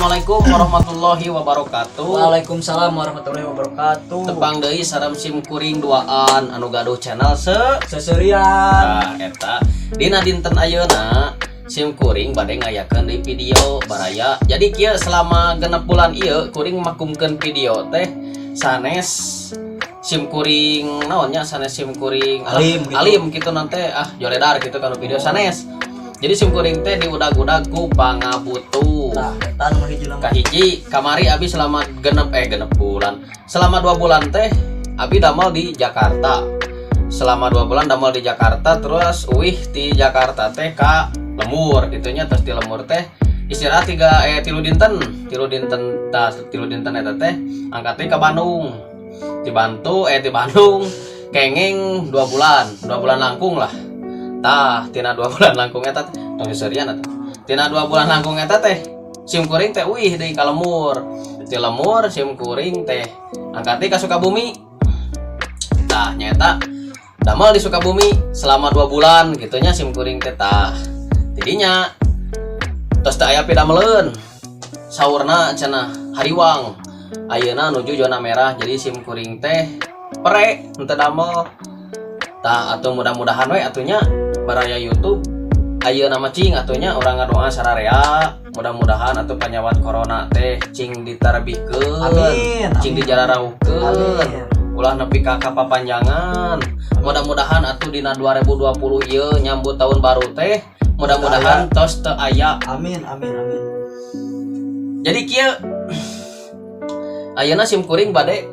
Assalamualaikum warahmatullahi wabarakatuh. Waalaikumsalam warahmatullahi wabarakatuh. Tepang deui sareng sim kuring duaan anu gaduh channel se Seserian. Nah, eta dina dinten ayeuna sim kuring bade ngayakeun deui video, baraya. Jadi kieu, selama 6 bulan ieu kuring makumkeun video teh sanes sim kuring naonnya, sanes sim kuring alah, Alim gitu. Alim gitu nanti ah joledar gitu kan video sanes. Jadi sim kuring teh diudag-udag ku pangabutuh. Tah, eta nu hiji lama. Kahiji, kamari abi selama 6 bulan, selama 2 bulan teh abi damel di Jakarta. Selama 2 bulan damel di Jakarta, terus uih di Jakarta teh ka lembur gitunya. Terus di lembur teh istirahat tiga eh 3 dinten, 3 dinten. Tas 3 dinten eta teh angkat teh ke Bandung, dibantu eh di Bandung kengeng 2 bulan, 2 bulan langkung lah. Tah, tina 2 bulan langkung eta teh tong seserian eta. Tina 2 bulan langkung eta teh sim kuring teh uih deui ka lembur. Di lembur sim kuring teh angkat deui ka Sukabumi. Tah, nyaeta damel di Sukabumi selama 2 bulan gitunya sim kuring teh. Tah, tidinya tos teu aya pidameleun, saurna cenah hariwang ayeuna nuju zona merah, jadi sim kuring teh pere henteu damel. Tah, atau mudah-mudahan we atunya baraya YouTube ayeuna mah cing atunya urang ngadoa sararea, mudah-mudahan atuh panyawat corona teh cing diterbihkeun. Amin. Cing Amin. dijararauhkeun. Amin. Ulah nepi ka kapapanjangan. Mudah-mudahan atuh dina 2020 ieu nyambut tahun baru teh mudah-mudahan tos teu aya. Amin, amin, amin. Jadi kieu, ayeuna sim kuring bade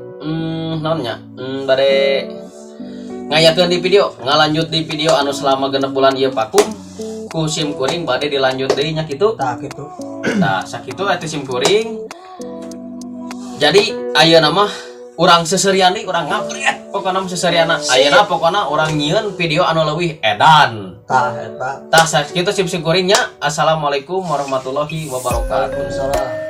naon nya, bade ngayakeun di video, ngalanjut di video anu selama 6 bulan ieu vakum ku sim kuring bade dilanjut deui nya kitu. Tah, gitu. Nah, sakitu atuh sim kuring. Jadi ayeuna mah urang seserian deui, urang ngapret pokona mah seseriana. Ayeuna pokona urang nyieun video anu leuwih edan. Tah, eta. Tah, sakitu sim kuringnya. Assalamualaikum warahmatullahi wabarakatuh. Waalaikumsalam.